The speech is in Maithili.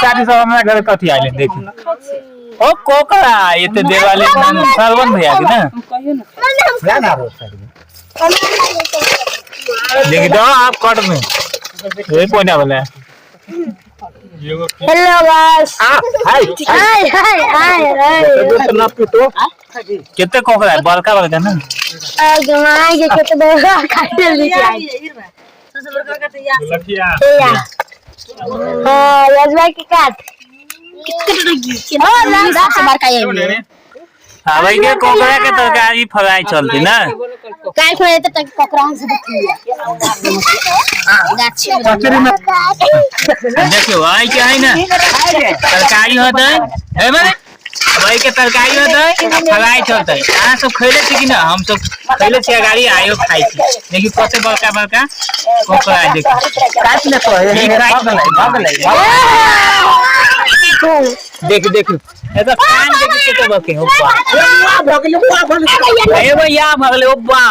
चाची सब हमरा घर कथी आइले देखी ओ कोकरा एते देवाले सरवन भैया के ना। ना ना रोड साइड में। देखी दो आप कट में ये कोना वाला है। Hello guys. आ हाय। हाय हाय हाय हाय। तो ना पीतो। केते कोकरा है, बड़का बड़का ना। गमाई के केते बड़का काटे लीजिए। लठिया। हाँ, यजमा के काट कितने सबसे बड़का ये। हाँ भाई के कोकरा के तरकारी फ्राई चलती ना। काल खुए तो तक कोकरा हम से देखिए गाछी में। कचरी में। देखियो आई के है ना तरकारी होता है है माने भाई के तरकारी होता है आ फ्राई चलते है। अहाँ सब खैले छी कि ना? हम सब खैले छी अगाड़ी आयो खाइ छी। देखियो कते बड़का बड़का कोकरा है, देखियो। काट ले तो ये भगलै भगलै। देख देख ए तो कान देखि कते बड़के हो बा। भगलै भगलै। ए भैया भगले ओ बा।